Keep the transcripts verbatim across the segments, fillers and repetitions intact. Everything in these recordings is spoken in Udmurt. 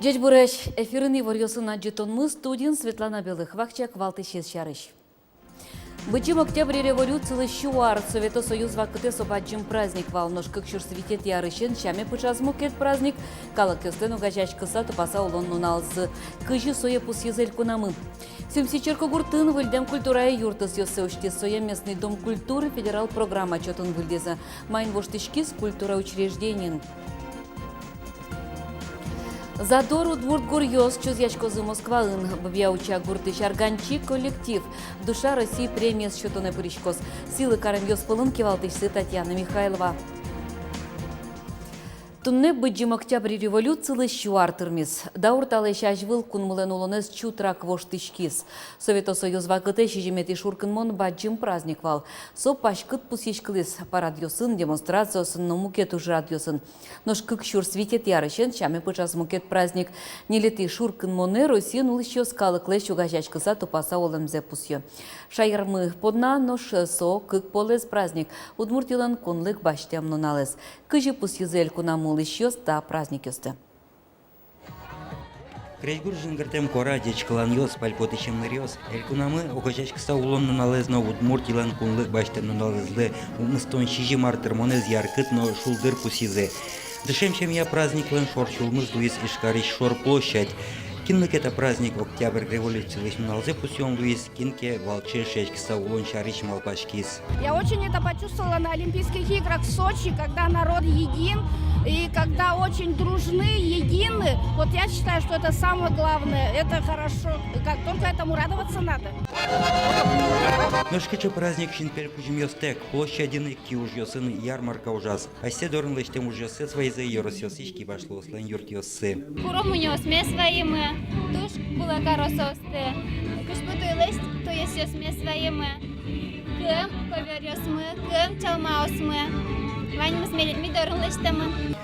Ӟечбуресь! Эфирын иворъёсын адӟытонмы, студиын Светлана Белых. Вакчияк валтӥсез сярысь. Быдӟым Октябрь революцилы сю ар. Совето Союз вакытэ со бадӟым праздник вал, нош кык сюрс витетӥ арысен сяме пыӵаз мукет праздник — калыкъёслэн огазеяськыса тупаса улон нуналзы. Кызьы сое пусйизы элькунамы? Сюмси черкогуртын выльдэм культурая юрт ӧсъёссэ усьтӥз. Сое «Местный дом культуры» федерал программа чотын выльдӥзы. Маин воштӥськиз культура учреждениын? «Задор» удмурт гуръёс чузъяськозы Москваын. Бабья-Уча гуртысь «Арганчи» коллектив «Душа России» премиез сётонэ пыриськоз. Сӥлы каремъёс пӧлын кивалтӥсьсы Татьяна Михайлова. Туннэ Быдӟым Октябрь революцилы сю ар тырмиз. Даур талэсь азьвыл кунмылэн улонэз чутрак воштӥськиз. Совето Союз вакытэ сизьыметӥ шуркынмон бадӟым праздник вал. Со паськыт пусйиськылӥз парадъёсын, демонстрациосын но мукет ужрадъёсын. Нош кык сюрс витетӥ арысен сяме пыӵаз мукет праздник. Ньылетӥ шуркынмонэ Россиын улӥсьёс калыклэсь огазеяськыса тупаса улэмзэ пусйо. Шаермы понна нош со кык полэс праздник — Удмуртилэн кунлык басьтэм нуналэз. Кызьы пусйизы элькунамы улӥсьёс та праздникъёсты? Крезьгур жингыртэм куара, ӟечкыланъёс, пальпотӥсь ымныръёс — элькунамы огазеяськыса улон нуналэз но Удмуртилэн кунлык басьтэм нуналэзлы укмыстон сизьым ар тырмонэз яркыт но шулдыр пусйизы. Дышем семья праздниклэн шор сюлмыз луиз Ижкарысь Шор площадь. Кинлы ке та праздник Октябрь революцилэсь нуналзэ пусъён луиз, кин ке валче эшъяськыса улон сярысь малпаськиз. Я очень это почувствовала на Олимпийских играх в Сочи, когда народ един и когда очень дружны, едины. Вот я считаю, что это самое главное, это хорошо. Как только этому радоваться надо. Нош кыӵе праздник синпель кузьымъёстэк? Площадьын ик киужъёсын ярмарка ужаз. Асьсэ дорын лэсьтэм ужъёссэс вайизы ёросъёсысь кибашлыослэн юртъёссы. Куро мунёосмес вайимы, туж кулэ каро соосты. Кызьпу туйлэсь туесъёсмес вайимы. Кыӧм ковёръёсмы, кыӧм чалмаосмы. Ваньмыз ми, ми дорын лэсьтэмын.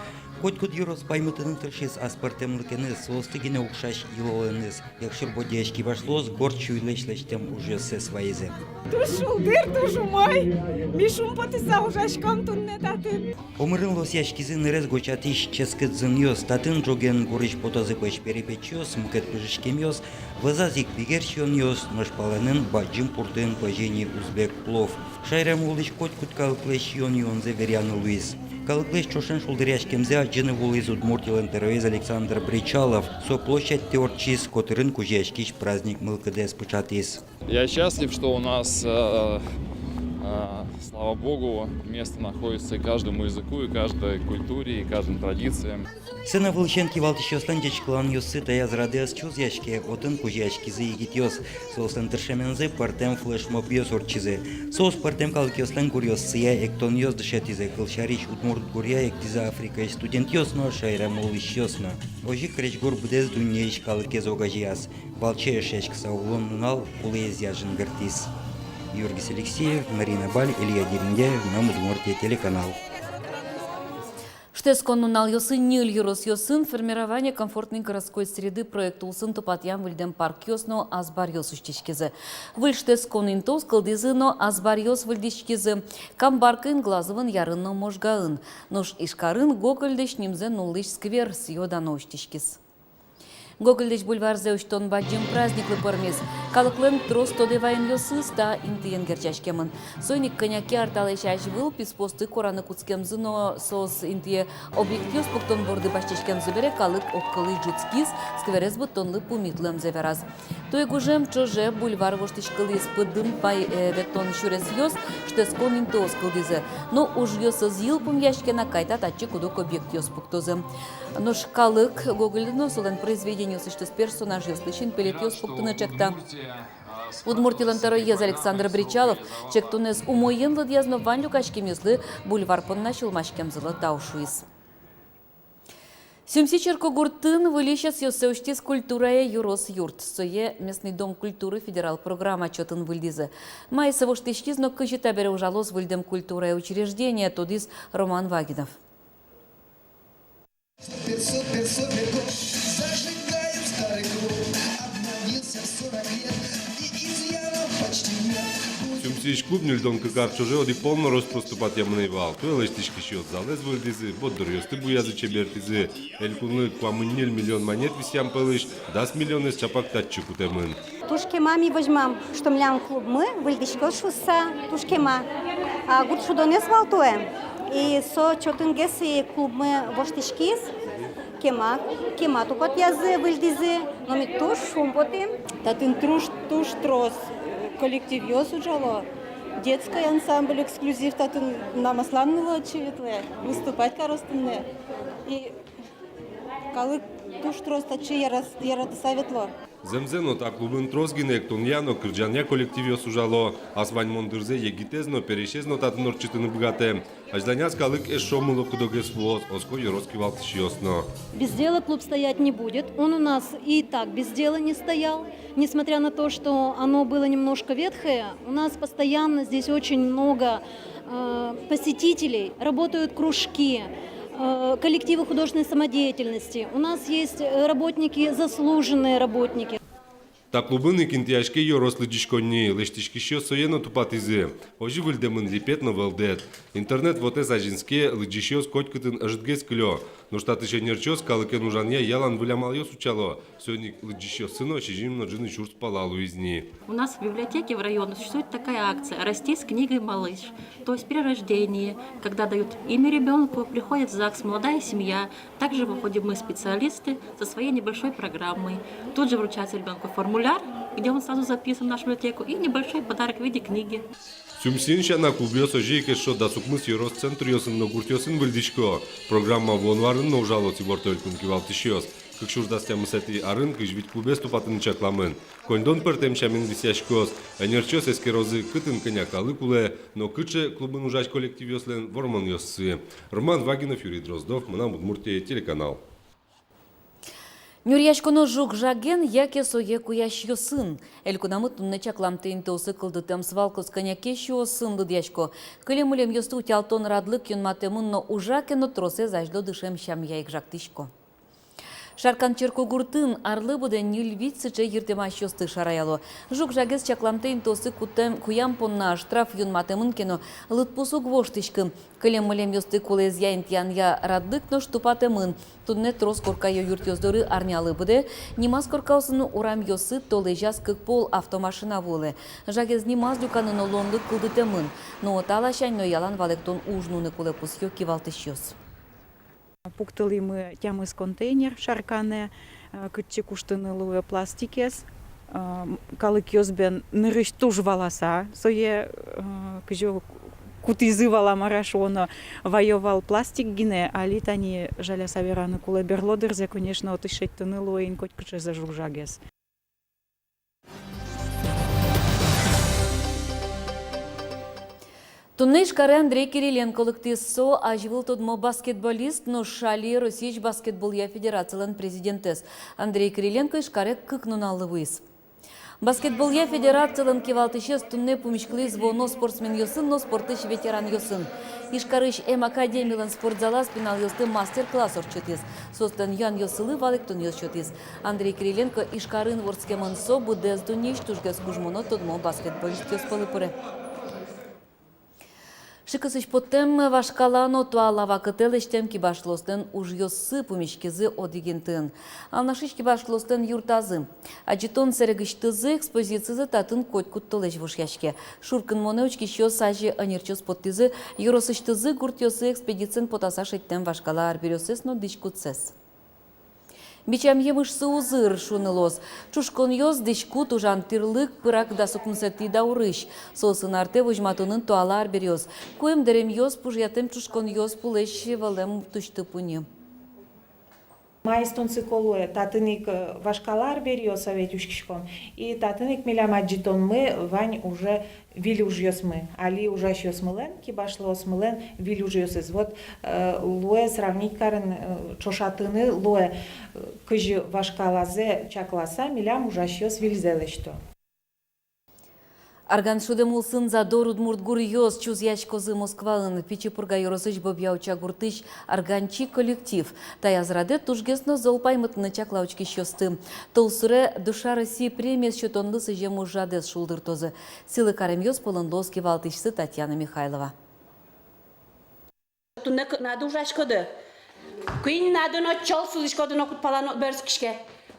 Котькуд ёрос паймытыны тыршиз аспӧртэмлыкеныз, соосты гинэ укшась йылолэныз. Якшур-Бӧдьяысь кибашлыос горд сюйлэсь лэсьтэм ужъёссэс вайизы. Туж шулдыр, туж умой. Ми шумпотыса ужаськом туннэ татын. Омырын лосъяськизы нырез гочатӥсь ческыт зынъёс. Татын ӝоген гурысь потозы пӧсь перепечъёс, мукет пыжиськемъёс, вӧзаз ик бигер сиёнъёс, нош палэнын бадӟым пуртын пӧзьы ини узбек плов. Шаерамы улӥсь котькуд калыклэсь сиён-юонзэ веръяны луиз. Калыклэсь ӵошен шулдыръяськемзэ адӟыны вуылӥз Удмуртилэн тӧроез Александр Бречалов. Со площадьтӥ ортчиз, котырын кузёяськись праздник мылкыдэз пыӵатӥз. Я счастлив, что у нас, э, э, слава Богу, место находится и каждому языку, и каждой культуре, и каждым традициям. Сцена вылысен кивалтӥсьёслэн ӟечкыланъёссы таяз радэ ӧз чузъяське, отын кузёяськизы егитъёс. Соослэн тыршемензы пӧртэм флешмобъёс ортчизы. Соос пӧртэм калыкъёслэн гуръёссыя эктонъёс дышетӥзы, кылсярысь, удмурт гуръя эктӥзы Африкаысь студентъёс но, шаерамы улӥсьёс но. Озьы крезьгур быдэс дуннеысь калыкез огазеяз. Валче эшъяськыса улон нунал кулэезъя жингыртӥз. Юргис Алексеев, Марина Баль, Илья Дерендяев, «Мынам Удмуртие» телеканал. Шутэтскон нуналъёсы ньыль ёросъёсын «Формирование комфортной городской среды» проект улсын тупатъям выльдэм паркъёс но азбаръёс усьтӥськизы. Выль шутэтскон интыос кылдӥзы но азбаръёс выльдӥськизы Камбаркаын, Глазовын, Ярын но Можгаын. Нош Ижкарын Гогольлэсь нимзэ нуллӥсь сквер сӥё-дано усьтӥськиз. Гогольлэсь бульварзэ усьтон бадӟым праздниклы пӧрмиз. Калыклэн трос тодэ ваёнъёсыз та интыен герӟаськемын. Соин ик кӧня ке ар талэсь азьвыл писпуосты кораны кутскемзы но соос интые объектъёс пуктон борды басьтӥськемзы бере калык огкылысь ӝутскиз, скверез быдтонлы пумит луэмзэ вераз. Туэ гужем ӵоже бульвар воштӥськылӥз, пыдын пай, э, ветлон сюресъёс, шутэтскон интыос кылдӥзы. Но ужъёс ӧз йылпумъяське на, кайта татчы куд-ог объектъёс пуктозы. Нош калык Гогольлы но солэн произведениосысьтыз персонажъёслы синпелетъёс пуктыны чакта. Удмуртилэн тӧроез Александр Бречалов чектонэз умоен лыдъяз но вань люкаськемъёслы бульвар понна сюлмаськемзылы тау шуиз. Сюмси черкогуртын выльысь ӧсъёссэ усьтӥз культурая ёрос юрт. Сое «Местный дом культуры» федерал программа чотын выльдӥзы. Мае со воштӥськиз но кызьы табере ужалоз выльдэм культурая учреждение, тодӥз Роман Вагинов. Супер, супер, супер, клуб. Зажигаем старый клуб. Обновился в сорок лет. И изъянов почти нет. Будем Сыӵе клуб ньыльдон кык ар ӵоже одӥг пол но рос-прос тупатъямын ӧй вал. Туэ лэсьтӥськисьёс залэз выльдӥзы, борддоръёсты буязы чебертӥзы. Элькунлы куамын ньыль миллион манет висъям пӧлысь дас миллионэз чапак татчы кутэмын. Туж кема ми возьмам, что милям клубмы выльдӥськоз шуыса, туж кема. А гурт шудонэз вал туэ. И со чотынгес и клубмы воштӥськиз. Кема, кема тупатъязы, выльдӥзы, но ми туж шумпотӥм. Татын туж, туж трос, э, коллективъёс ужало. Детской ансамбль «Эксклюзив» татын, мынам аслам нылы, отчы ветлэ, выступать кароз туннэ. И калык туж трос татчы ярас-, яратыса ветло. Зэмзэ но, та клубын трос гинэ эктонъя но кырӟанъя коллективъёс ужало. Ас ваньмон дырзэ егитэз но, пересез но татын ортчытыны быгатэ. Азьланяз калык эшшо мыло-кыдогес вуоз, оско ёрос кивалтӥсьёс но. Без дела клуб стоять не будет. Он у нас и так без дела не стоял. Несмотря на то, что оно было немножко ветхое, у нас постоянно здесь очень много, э, посетителей, работают кружки, э, коллективы художественной самодеятельности. У нас есть, э, работники, заслуженные работники. Та клубын ик интыяське ёрос лыдӟиськонни, лэсьтӥськисьёс сое но тупатӥзы. Озьы выльдэмын липет но вӧлдэт. Интернет вотэс азинске, лыдӟисьёс котькытын ӧжытгес кылё. Нош татысь ӧнерчиос калыкен ужанъя ялан выль амалъёс утчало. Соин ик лыдӟисьёссы но сизьым но ӝыны сюрс пала луизы ни. У нас в библиотеке в районе существует такая акция «Расти с книгой, малыш». То есть при рождении, когда дают имя ребёнку, приходит в ЗАГС молодая семья, также выходим мы, специалисты, со своей небольшой программой. Тут же вручается ребёнку формуляр, где он сразу записан в нашу библиотеку, и небольшой подарок в виде книги. Сюмсиын сяна, клубъёс озьы ик эшшо дас укмыс ёрос центръёсын но гуртъёсын выльдӥсько. Программа вуоно арын но ужалоз, иворто элькун кивалтӥсьёс. Кык сюрс дас тямысэтӥ арын кызь вить клубез тупатыны чакламын. Коньдон пӧртэм сямен висъяськоз. Ӧнерчиос эскерозы, кытын кӧня калык улэ но кыӵе клубын ужась коллективъёслэн вормонъёссы. Роман Вагинов, Юрий Дроздов, «Мынам Удмуртие» телеканал. Нюръяськоно жуг-жаген яке сое куясьёсын? Элькунамы туннэ чакламтэ интыосы кылдытэмзы вал. Кӧня ке сюосын лыдъясько. Кылем-мылемъёсты утялтон радлык юнматэмын но, ужа ке но, тросэз азьло дышем сямъя ик жагтӥсько. Шаркан черкогуртын арлы быдэ ньыль-вить сыӵе йыртэмасьёсты шараяло. Жуг-жагез чакламтэ интыосы кутэм, куям понна штраф юнматэмын ке но, лыдпус уг воштӥськы. Кылем-мылемъёсты кулэезъя интыянъя радлык нош тупатэмын. Туннэ трос корка ёюртъёс доры арнялы быдэ нимаз коркаосын урамъёсы толэзяз кык пол автомашина вуылэ. Жагез нимаз люканы но луонлык кылдытэмын. Но та ласянь но ялан валэктон уж нуыны кулэ, пусъё кивалтӥсьёс. Пуктылӥмы тямыс контейнер Шарканэ, э, кытчы куштыны луэ пластикез. Э, м, калыкъёс бен нырысь туж валаса сое, э, кызьы кутӥзы вал-а, мар-а шуоно, ваё вал пластик гинэ. Али тани, жаляса вераны кулэ, берло дырзэ, конечно, отысь шедьтыны луэ ини котькыӵезэ жуг-жагез. Туннэ Ижкаре Андрей Кириленко лыктӥз. Со азьвыл тодмо баскетболист, нош али Россиысь баскетболъя федерацилэн президентэз. Андрей Кириленко Ижкаре кык нуналлы вуиз. Баскетболъя федерацилэн кивалтӥсез туннэ пумиськылӥз вуоно спортсменъёсын но спортысь ветеранъёсын. Ижкарысь эм академилэн спортзалаз пиналъёслы мастер-класс ортчытӥз. Соослэн юанъёссылы валэктонъёс сётӥз. Андрей Кириленко Ижкарын вордскемын. Со быдэс дуннеысь тужгес кужмо но тодмо баскетболистъёс пӧлы пыре. Шыкысысь поттэм вашкала но туала вакытэ лэсьтэм кибашлыослэн ужъёссы пумиськизы одӥг интыын. Алнашысь кибашлыослэн юртазы. Адӟытон сэрегысьтызы, экспозицизы татын котькуд толэзь вошъяське. Шуркынмонэ учкисьёс азе ӧнерчиос поттӥзы ёросысьтызы гуртъёсы экспедициен потаса шедьтэм вашкала арбериосэз но дӥськутсэс. Бичам емышсы узыр, шуны луоз. Ӵушконъёс, дӥськут, ужан тӥрлык пырак дас укмысэтӥ даурысь. Соосын артэ возьматонын туала арбериос. Куэм дэремъёс, пужъятэм ӵушконъёс пулэсь вӧлэм тусьты-пуньы. Маиз тунсыко луэ, татын ик, э, вашкала арбериос ведь учкиськом. И татын ик милям адӟытонмы вань уже выль ужъёсмы, али ужасьёсмылэн, кибашлыосмылэн выль ужъёсыз. Вот, э, луэ сравнить карыны, э, ӵошатыны луэ, э, кызьы вашкалазэ чакласа, милям ужасьёс выльзэ лэсьто. Арган шудэм улсын задор удмурт гуръёс чузъяськозы Москваын. Пичи Пурга ёросысь Бобья-Уча гуртысь «Арганчи» коллектив. Таяз радэ тужгес но зол паймытыны чакла учкисьёсты. Толсуре «Душа России» премиез сётонлы сӥзем ужрадэз шулдыртозы. Сӥлы каремъёс пӧлын луоз кивалтӥсьсы Татьяна Михайлова. Туннэ кыкнады ужаськоды. Куиньнады но чол сылӥськоды но, куд пала но ӧд берытскиське.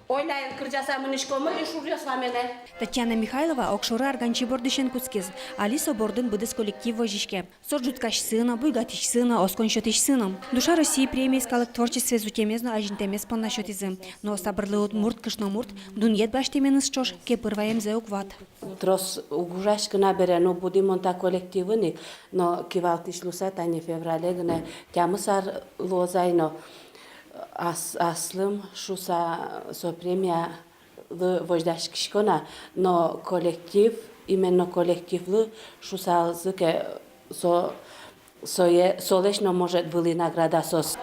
Ойляен кырӟаса мынӥськомы, и шуръёс ваменэ. Татьяна Михайлова огшоры «Арганчи» бордысен кутскиз. Али со бордын быдэс коллектив возиське. Со ӝуткасьсы но, буйгатӥсьсы но, оскон сётӥсьсы но. «Душа России» премиез калык творчествоез утемез но азинтэмез понна сётӥзы. Но сабырлы удмурт кышномурт дунъет басьтэменыз ӵош кепыр ваемзэ уг ват. Трос уг ужаськы на бере, но будӥ мон та коллективын ик, но кивалтӥсь луыса тани феврале гинэ тямыс ар луоз ай но, ас-, аслым шуыса со премиялы возьдаськисько на, но коллектив, именно коллективлы шуысалзы ке, со Сое, солэсь но, может, вылӥ награда соос.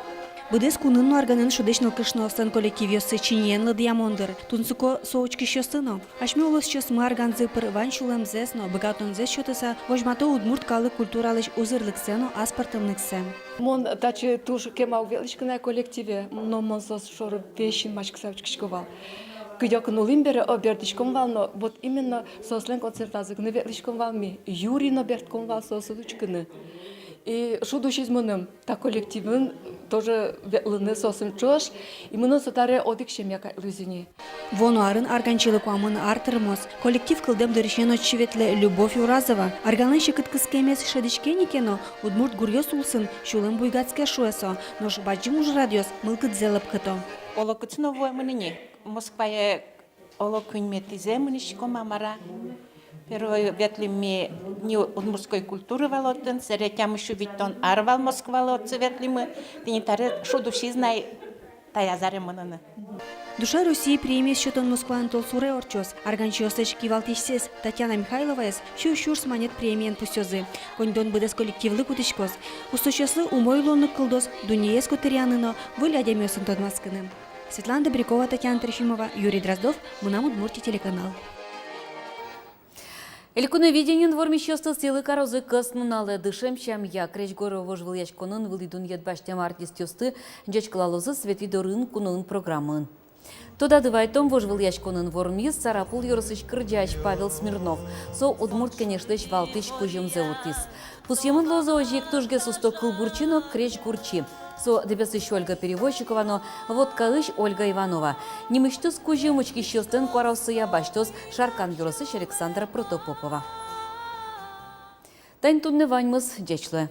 Быдэс кунын но арганэн шудӥсь нылкышноослэн коллективъёссы чиньыен лыдъямон дыр. Тунсыко со учкисьёслы но. Асьме улосчиосмы арганзы пыр вань сюлэмзэс но быгатонзэс сётыса возьмато удмурт калык культуралэсь узырлыксэ но аспӧртэмлыксэ. Мон татчы туж кема уг ветлӥськы на коллективе, но мон соос шоры весь синмаськыса учкисько вал. Кыдёкын улӥм бере, о, бертӥськом вал но, вот именно соослэн концертазы гинэ ветлӥськом вал ми. Юри но бертком вал соосын учкыны. И шуд усиз мыным та коллективын тоже ветлыны соосын ӵош, и мыным со таре одӥг семья кадь луиз ини. Вуоно арын «Арганчилы» куамын ар тырмоз. Коллектив кылдэм дырысен отчы ветлэ Любовь Уразова. Арганлэн секыт кыскемез шӧдӥське ни ке но, удмурт гуръёс улсын сюлэм буйгатске, шуэ со, нош бадӟым ужрадъёс мылкыдзэ лӧпкыто. Оло кытчы но вуэмын ини, Москвае оло куиньметӥзэ мынӥськом-а, мар-а. Первой ветлӥм ми Дни удмуртской культуры вал отын, сэре тямыс сю витьтон ар вал Москвалы отчы ветлӥмы, тӥни таре шуд усиз на ай таяз аре мыныны. «Душа России» премиез сётон Москваын толсуре ортчоз. Арганчиослэсь кивалтӥсьсэс Татьяна Михайловаез сю сюрс манет премиен пусъёзы. Коньдон быдэс коллективлы кутӥськоз. Усточиослы умой луонлык кылдоз дуннеез котыръяны но выль адямиосын тодматскыны. Светлана Добрякова, Татьяна Трофимова, Юрий Дроздов, «Мынам Удмуртие» телеканал. Элькуновидениын вормисьёсты сӥлы карозы кӧснуналэ. Дышем сямъя крезьгуро вожвылъяськонын вылӥ дунъет басьтэм артистъёсты ӟечкылалозы Светӥ дорын куноын программаын. Тодады вайытом, вожвылъяськонын вормиз Сарапул ёросысь кырӟась Павел Смирнов. Со «Удмурт Кенешлэсь» валтӥсь кузьымзэ вуттӥз. Пусъемын луозы озьы ик тужгес усто кылбурчи но крезьгурчи. Со Дэбесысь Ольга Перевозчикова но Воткаысь Ольга Иванова. Нимысьтыз кузьым учкисьёслэн куараоссыя басьтоз Шаркан ёросысь Александра Протопопова. Тани туннэ ваньмыз. Ӟеч луэ.